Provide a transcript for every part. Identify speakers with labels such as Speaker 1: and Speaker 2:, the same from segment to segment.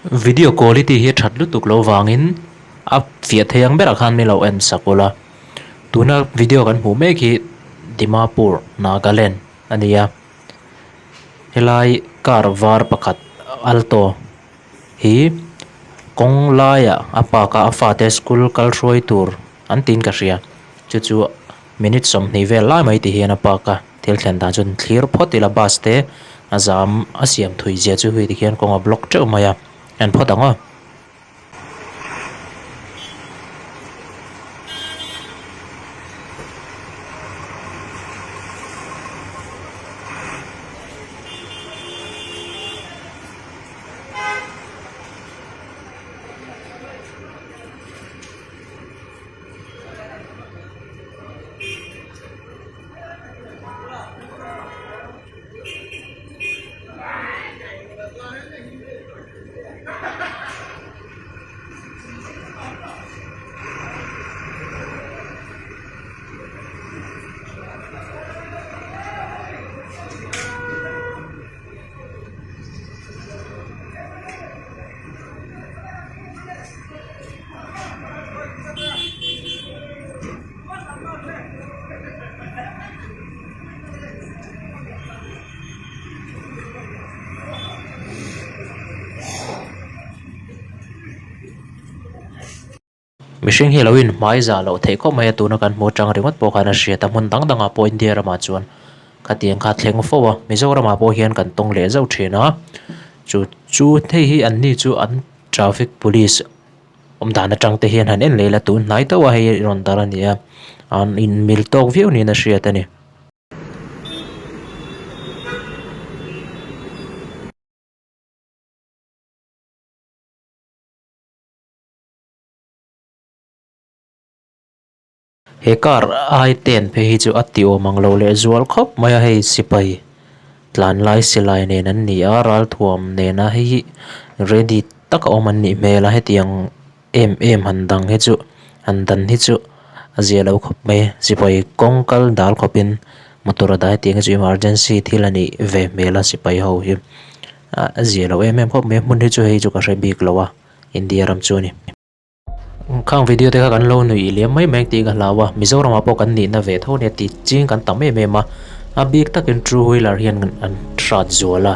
Speaker 1: Video quality hi a that lutuk loh vangin a fiah thei ang berah khan min lo en sak ula. Tuna video kan hmuh mek hi Dimapur, Nagaland a ni a. Helai car var pakhat alto hi kawng laiah a park a a fate school kal hruai tur an tiin ka hria chu chu minute 20 vel lai mai ti hian a park a thil thlen dan chu an thlir phawt ila bus te a zam a siam thui zia chu hei tikhian kawng a block teuh mai a en phawt ang aw. Mihring hi a lo inhmai zah loh theih khawp mai a, tuna kan hmuh atang ringawt pawh khan a hriat a, hmun dang dangah pawh India ramah chuan khatiang kha a thleng fo a, Mizoramah pawh hian kan tawng leh zauh thin a, chu chu hei hi an ni chu an traffic police awm dan atang te hian han en leh ila tun hnai deuh a hei rawn dar a ni a, an inmil tawk viau niin a hriat a ni. He car ai ten phei hi chu a ti awm ang lo leh zual khawp mai a hei sipai tlan lai silai nen an ni a ralthuam nena hei hi ready taka awm an nih hmel a hetiang em em han dang hi chu han dan hi chu a zia lo khawp mai sipai kawng kal dal khawpin motor a dah hetiang hi chu emergency thil a nih ve hmel a sipai ho hi a zia lo em em khawp mai a hmun hi chu hei chu ka hre bik lo a India ram chu a ni. Khang video te kha kan lo nuih liam mai mai ang tih ka hlau a, Mizoramah pawh kan nihna ve tho ania tih ching kan tam em em a, a bik takin two wheeler hian an hrat zual a,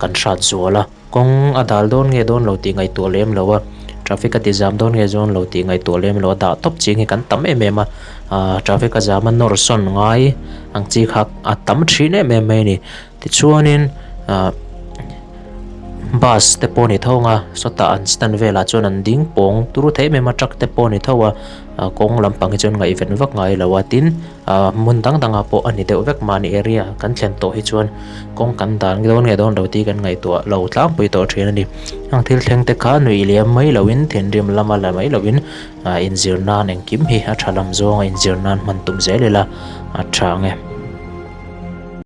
Speaker 1: kan hrat zual a, kawng a dal dawn nge dawn lo tih ngaihtuah lem lo a, traffic a ti zam dawn nge dawn lo tih ngaihtuah lem lo a, dah tawp ching hi kan tam em em a, ah traffic a zam a nawr sawn ngai ang chi kha a tam thin em em mai a ni, tichuanin ah. Bus te pawh a ni tho ang a sawtah an stand velah chuan an ding pawng turu theih em em a truck te pawh a ni tho a ah kawng lampang hi chuan ngaihven vak ngai lo a tin ah hmun dang dangah pawh a ni deuh vek mahni area kan thlen tawh hi chuan kawng kan dan dawn nge dawn lo tih kan ngaihtuah lo tlangpui tawh thin a ni heng thil thleng te kha nuih liam mai loin thinrim lama la mai loin ah inzir nan engkim hi a tha lam zawng a inzir nan hman tum zel ila a tha ang e.